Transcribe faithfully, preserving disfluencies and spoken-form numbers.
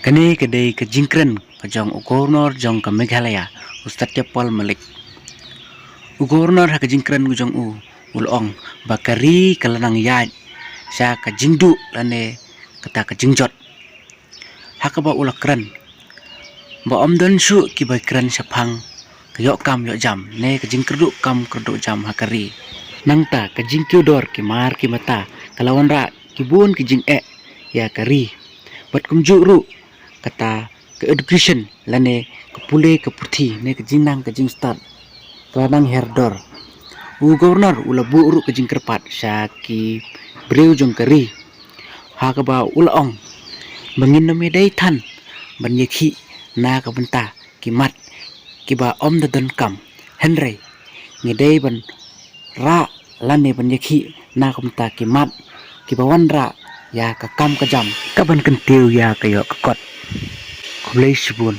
Kane ka dei ka jingkren ka jong u Governor jong ka Meghalaya, u Satya Pal Malik. U Governor ha ka jingkren ka jong u, u la ong ba ka ri ka la nang ïaid sha ka jingduh lane kata ka jingjot. Ha kaba u la kren ba ym don shuh ki ba kren shaphang ka ïoh kam ïoh jam ne ka jingkyrduh kam kyrduh jam ha ka ri. Nangta ka jingkiew dor ki mar ki mata ka la wanrah ki bun ki jingeh ïa ka ri. Bad kumjuh ruh kata ka education lane ka pule ka puthi ne ka jingnang ka jingstad ka la nang her dor. U Governor u la buh ruh ka jingkyrpad sha ki briew jong ka ri ha kaba u la ong ba ngin ym dei than ban ïakhih na ka bynta ki mat kiba ym da don kam, hynrei ngi dei ban rah lane ban ïakhih na ka bynta ki mat kiba wanrah ïa ka kam ka jam ka ban kyntiew ïa ka ïoh ka kot. Khublei shibun.